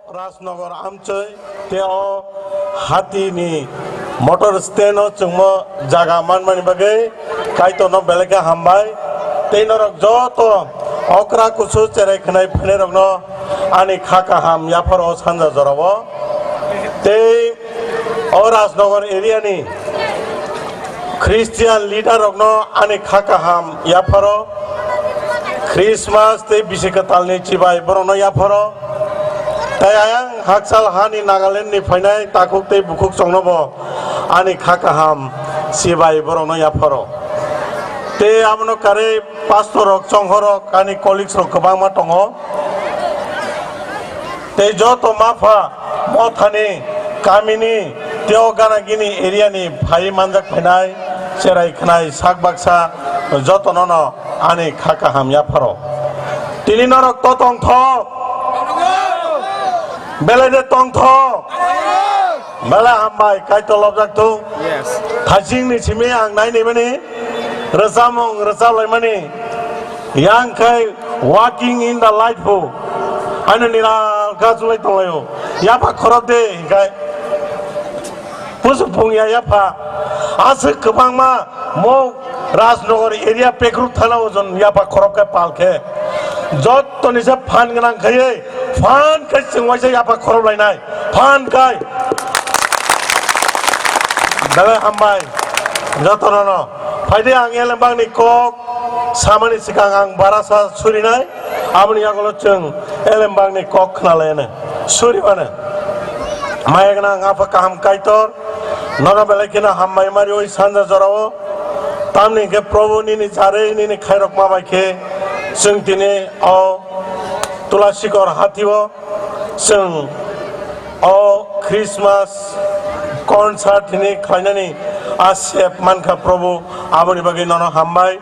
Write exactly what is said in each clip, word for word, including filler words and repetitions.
Rajnagar amchoi tei o hatini motor stand o chwngmo jaga manmani bagwi Kaitorno belai khe hambai. Tei norok joto okra kusu cherai khwnai phainairokno ani kha kaham yapharo sanja jorao. Tei o Rajnagar area ni Christian leader rokno ani kha kaham yapharo, Christmas tei bisi kwtalni chibai borokno yapharo. Tai ayang hakchal hani Nagaland ni phainai takhuk tei bukhuk chongnobo ani kha kaham chibai borokno yapharo. Tei abono karwi pastor rok, chonghorok, ani colleagues rok kwbangma tongo. Tei joto mapha mothani kamini tei o gana gini area ni phai manjak phainai cherai khwnai sak baksa jotono no ani kha kaham yapharo. Tini norok to tongthok, belai de tongthok, belai hambai Kaitor lobjak thung. Yes. Thaching ni simi ang nai ni mani rwchapmung rwchap laimani. Yang khai walking in the light bo. Ano nira ka chulai tonglayo. Yapha khorok de, hingkai. Pusu phung ya yapha. Aswk kwbangma mo Rajnagar area pekruk thana ojon yapha khorok kai pal khe. Jotto ni se phan gwnang khaiye. Phan kai chwng waisa yapha khorok lainai. Phan kai. Belai hambai. Jotono no. Phaidi ang elembang ni kok samani sikang ang barasa surinai. Aboni yagulo chwng elembang ni kok khna lainai. Suri mane. Maya gwnang apha kaham Kaitor. Nono belai kheno hambai mari oi sanja jorao. Tamni hingke Probu nini jarwi nini khairok ma bai khe chwng tini o Tulasikor hatio. Chwng o Christmas concert hini khlainani a sep mankha Probu, aboni bagwi nono hambai.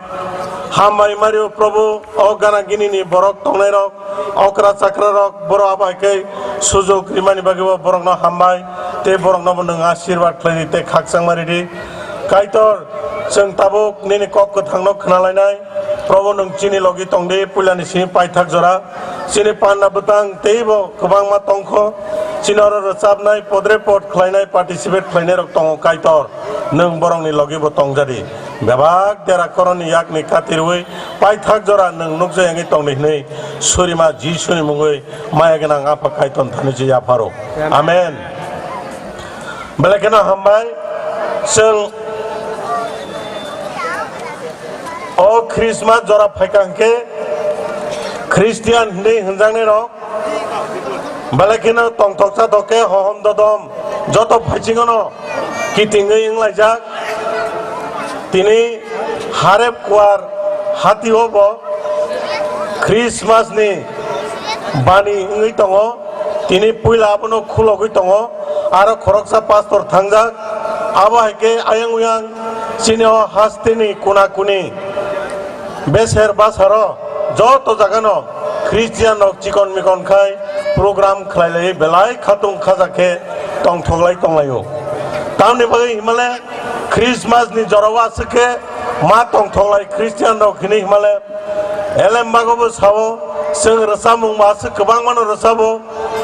Hambai mario Probu, o gana gini ni borok tongnai rok, okra chakra rok, borok abo hai khe sujok rimani bagwi bo borok no hambai, tei borok no bo nwng asirwad khlai di tei khakchang ma ridi. Kaitor, chwng tabuk nini kok kwthang no khna lainai. Probu, nwng chini logi tong di, puila ni simi paithak jora. Chini panda bwtang teibo kwbangma tongkho. Chini oro rwchapnai, podre pod khlainai, participate khlainai rok tongo, Kaitor. Nwng borokni logi bo tongjadi. Bebak dera koroni yakni katirwi paithak jora nwng nukjak yangwi tongdi hwnwi surima Jisuni mungwi maya gwnang Apha Kaitor thani se yapharo. Amen. Belai kheno hambai. Chwng o Christmas jora phaikha hwnkhe Christian hwnwi hwnjaknai rok belai kheno tongthok chathok khe hohom dodom joto phaisingono kitingwi wnglaijak. Tini Harep Kuar hatio bo Christmas ni bani wngwi tongo. Tini puila abono khulogwi tongo. Aro khoroksa pastor thangjak. Abo hai khe ayang uyang chini o hasteni kuna kuni beser basaro joto jagano Christian rok chikon mikon khai program khlai lai belai khatung khaja khe tongthok lai tong lai o. Tamni bagwi himale Christmas ni jora o aswk khe ma tongthok lai Christian rok hini himale Elembak o bo sao, chwng rwchapmung bo aswk kwbangma no rwchabo.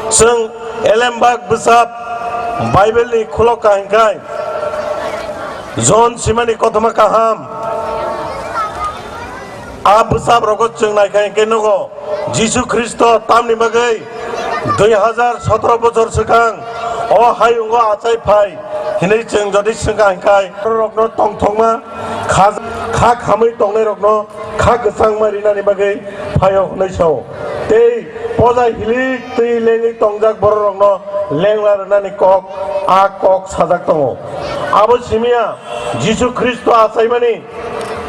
Chwng Elembak bwsap Bible ni khulok kaham khai John simani kothoma kaham. A bwsap rogo chwng naikha hwnkhe nugo, Jisu Khristo tamni bagwi dui hajar sotoro bochor swkang o hayungo achai phai hinwi chwng jodi swngkha hwnkhe, bororokno tongthokma kha, kha khamwi tongnairokno kha kwchangma rinani bagwi phaio hwnwi sao. Tei poja hilik twi lengwi tongjak bororokno lengla rwnani kok, a kok sajak tongo. Abo simiya Jisu Khristo achaimani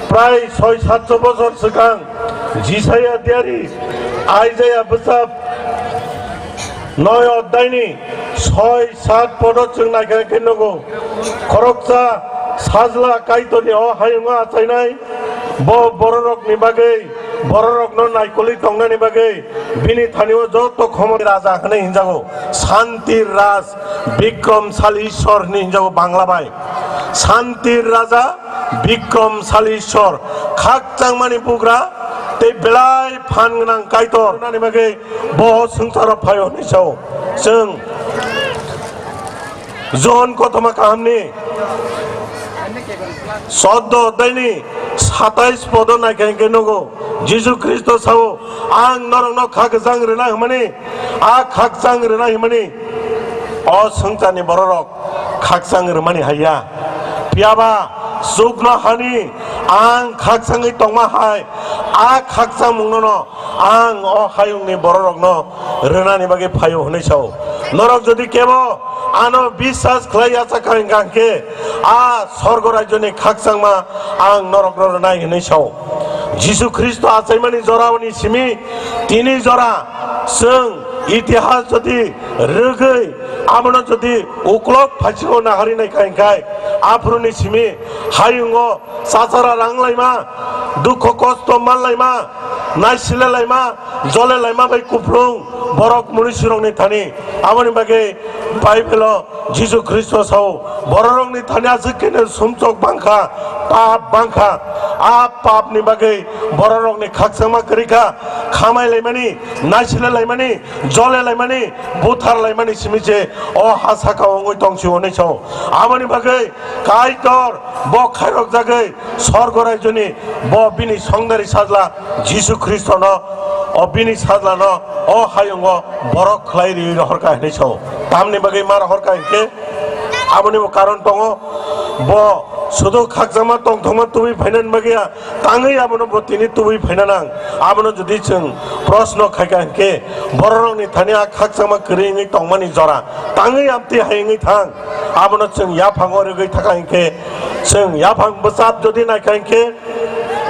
prai soi satso bochor swkang Jisaya diari Aijaya bwsap noi oddaini soi sat podo chwng naikha khe nugo. Khoroksa sajla Kaitorni o hayungo achainai, bo bororokni bagwi, bororokno naikolwi tongnani bagwi bini thani o joto khomoni raja hwnwi hinjago. Santir Raj, Bikrom Sali Ishwar hwnwi hinjago Bangla bai. Santir Raja, Bikrom Sali Ishwar, khakchangmani bugra, Tei belai phan gwnang Kaitor nani bagwi bo swngcharo phaio hwnwi sao. Chwng Johon kothoma kahamni soddo oddaini satais podo naikha hwnkhe nugo, Jisu Khristo sao, "Ang norokno kha kwchang rwna hwnmani, a khakchang rwna hwnmani o swngcharni bororok khakchang rwmani haiya. Phiyaba chukno hani ang khakchangwi tongma hai, a khakchangmungno ang o hayungni bororokno rwnani bagwi phaio," hwnwi sao. Norok jodi kebo ano biswas khlai yachakha hwnkha hwnkhe, a sorgo rajyoni khakchangma ang norokno rwnai hwnwi sao. Jisu Khristo achaimani jorani simi tini jora chwng itihas jodi rwgwi abono jodi uklok phaisiko nahari naikha hwnkhe, aphuruni simi hayungo chachara rang laima, dukho kosto man laima, naisile laima, jole laima bai kupulung borok munisirokni thani. Aboni bagwi Bible-o Jisu Khristo sao, bororokni thani aswk khe sumsok bangkha, pap bangkha. A papni bagwi bororokni khakchangma kwrwi kha, khamai laimani, naisile laimani, jole laimani, buthar laimani simi se o ha saka wngwi tong si hwnwi sao. Aboni bagwi Kaitor bo khairok jagwi sorgo rajyoni bo bini songdari sajla Jisu Khristono, o bini sajlano o hayungo borok khlai riwi rohorkha hwnwi sao. Tamni bagwi ma rohorkha hinkhe aboni bo karon tongo, bo sudu khakchangma tongthokma tubui phainani bagwi ya, tangwi abono bo tini tubui phaina nang. Abono jodi chwng proshno khaikha hinkhe, bororokni thani a khakchangma kwrwi wngwi tongmani jora tangwi amtwi hai wngwi thang. Abono chwng yaphango rwgwi thaka hinkhe, chwng yaphang bwchap jodi naikha hinkhe,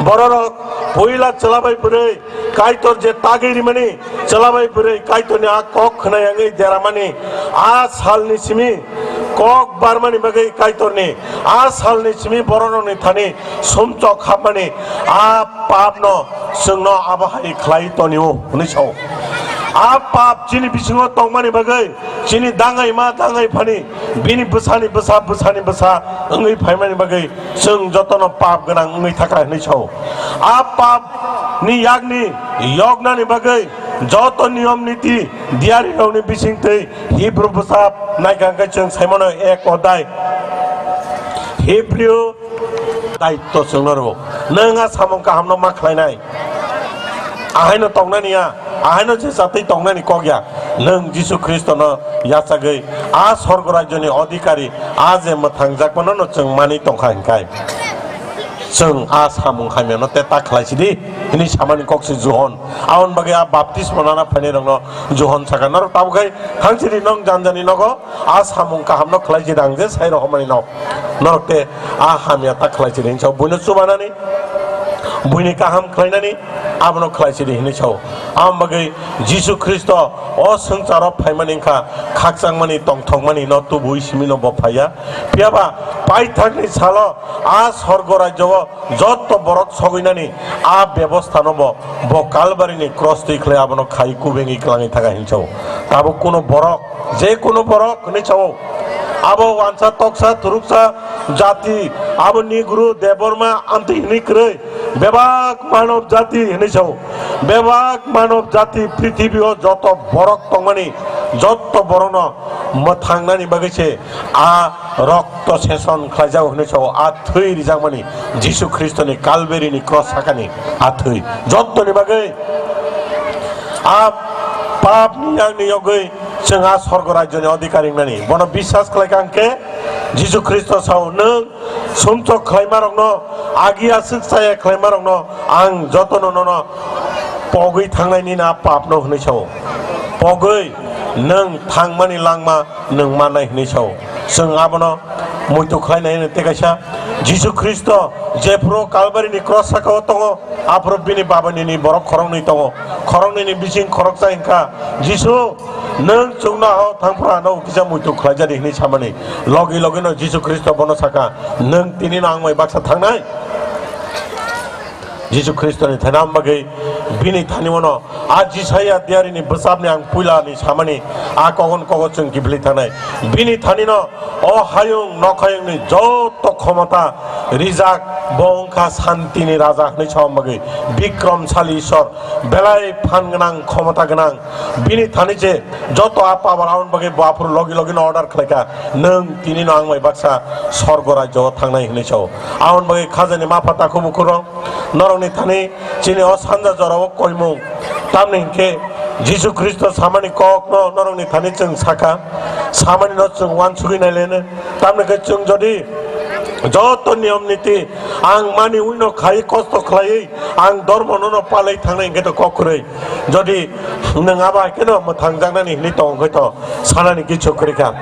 bororok puila chwla bai bwrwi Kaitor je tagwi rimani, chwla bai bwrwi Kaitorni a kok khna yangwi deramani, a salni simi kok barmani bagwi Kaitorni a salni simi bororokni thani sumchok hapmani a papno chwngno abo hai khlai tonio hwnwi sao. A pap chini bisingo tongmani bagwi, chini dangai ma dangai phani, bini bwsani bwsa, bwsani bwsa wngwi phaimani bagwi chwng jotono pap gwnang wngwi thaka hwnwi sao. A papni yakni yoknani bagwi joto niyom niti diyarirokni bisingtwi Hibru bwsa naikha hwnkhe chwng saimano ek odai. Hibru daitto chwngno rwo. Nwng a samung kahamno ma khlainai. Ahaino tongnani ya, ahaino je chatwi tongnani kok ya. Nwng Jisu Khristono yachagwi a sorgo rajyoni odhikari, a je mwthangjakmano no chwng manwi tongkha hinkhai. Chwng a samung hamyano te ta khlai sidi, hini samani kok se Johon. Aboni bagwi a baptisma nana phainai rokno Johon saka, "Norok tabuk hai thang sidi, nong janjani nogo a samung kahamno khlai sidi, ang je sai rohormani no." Norok te a hamya ta khlai sidi hinwi sao, buino chubanani, buini kaham khlainani, abono khlai sidi hinwi sao. Aboni bagwi Jisu Khristo o swngcharo phaimani wngkha, khakchangmani, tongthokmani no tubui simi no bo phaiya. Phiyaba paithakni salo a sorgo rajyo o jotto borok sogwinani a bebosta no bo, bo Kalbarini cross twi khlai abono khai kubengwi kwlangwi thaka hinwi sao. Tabuk kuno borok, je kuno borok hinwi sao, abo wansa toksa turuksa jati, abo Negro Debbarma amtwi hinwi kwrwi, bebak manob jati hinwi sao. Bebak manob jati prithibi o joto borok tongmani, jotto borokno mwthangnani bagwi se a rokto seson khlaijak hinwi sao, a thwi rijakmani Jisu Khristoni Kalberini cross sakani a thwi. Jottoni bagwi a papni yangni yogwi chwng a sorgo rajyoni odhikari wngnani. Bono biswas khlaikha hwnkhe Jisu Khristo sao, "Nwng sumsok khlaimarokno, agi aswk chaya khlaimarokno ang jotono nono pogwi thangnai nini a papno," hwnwi sao. Pogwi nwng thangmani langma nwng mannai hwnwi sao. Chwng abono muitu khlainai hwnwi tei kaisa Jisu Khristo jephuru Kalbarini cross sakao tongo, aphuru bini babanini borok khoroknwi tongo. Khoroknwini bising khoroksa hinkha, "Jisu, nwng chuknoha-o thangphuru ano kisa muitu khlaijadi," hwnwi samani. Logi logino Jisu Khristo bono saka, "Nwng tinino ang bai baksa thangnai?" Jisu Khristoni thani. Am bagwi bini thani mano a Jisaya diarini bwsapni ang puilani samani a kogon kogo chwng kiphilwi thangnai. Bini thanino o hayung nokhayungni joto khomota rijak, bo wngkha santini raja hwnwi sa. Am bagwi Bikramsali Ishwar, belai phan gwnang, khomota gwnang. Bini thani je joto a power, aboni bagwi bo aphuru logi logi no order khlaikha, "Nwng tini no ang bai baksa sorgo rajyo o thangnai," hwnwi sao. Aboni bagwi khajani ma pha takhuk bukhuk rok, norokni thani chini o sanja jorao koimung, tamni hinkhe Jisu Khristo samani kok no norokni thani chwng sakha, samani no chwng uansugwi naileno. Tamni khe chwng jodi joto niyom niti ang mani uino khai kosto khlaiwi ang dormo no no palai thangnai hinkhe to kok kwrwi. Jodi nwng abo hai kheno mwthangjaknani hinwi tong khe to sanani kichu kwrwi kha.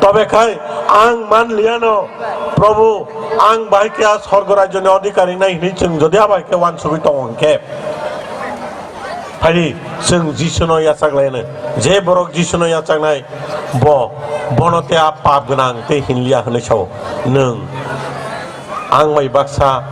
Tobe khai ang man liano, Probhu, ang bahai khe a sorgo rajyoni odhikari wngnai hinwi chwng jodi abo hai khe uansugwi tongo hinkhe, phaidi chwng Jisuno yachak laino. Je borok Jisuno yachaknai, bo, bono tei a pap gwnang tei hinliya hwnwi sao. Nwng ang bai baksa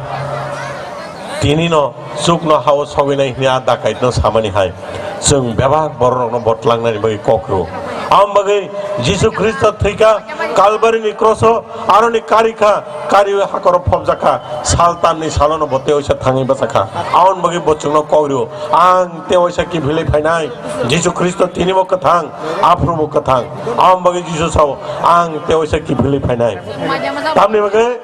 tini no chukno hao sogwinai hwnwi a dakaitno samani hai chwng bebak bororokno bo tlangnani bagwi kok rw. Aboni bagwi Jisu Khristo thwikha Kalbarini kroso, aroni karikha, kariwi hakoro phobjakha, sal tamni salono bo tewaisa thangwi bwchakha. Aboni bagwi bo chwngno kok rw, "Ang tewaisa kiphilwi phainai." Jisu Khristo tinibo kwthang, aphuru bo kwthang. Aboni bagwi Jisu sao, "Ang tewaisa kiphilwi phainai." Tamni bagwi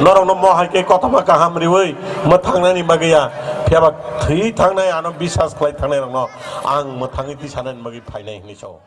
norokno mo hai khe kothoma kaham riwi mwthangnani bagwi ya, phiyaba thwi thangnai, ano biswas khlai thangnai rokno ang mwthangwi tisanani bagwi phainai hwnwi sao.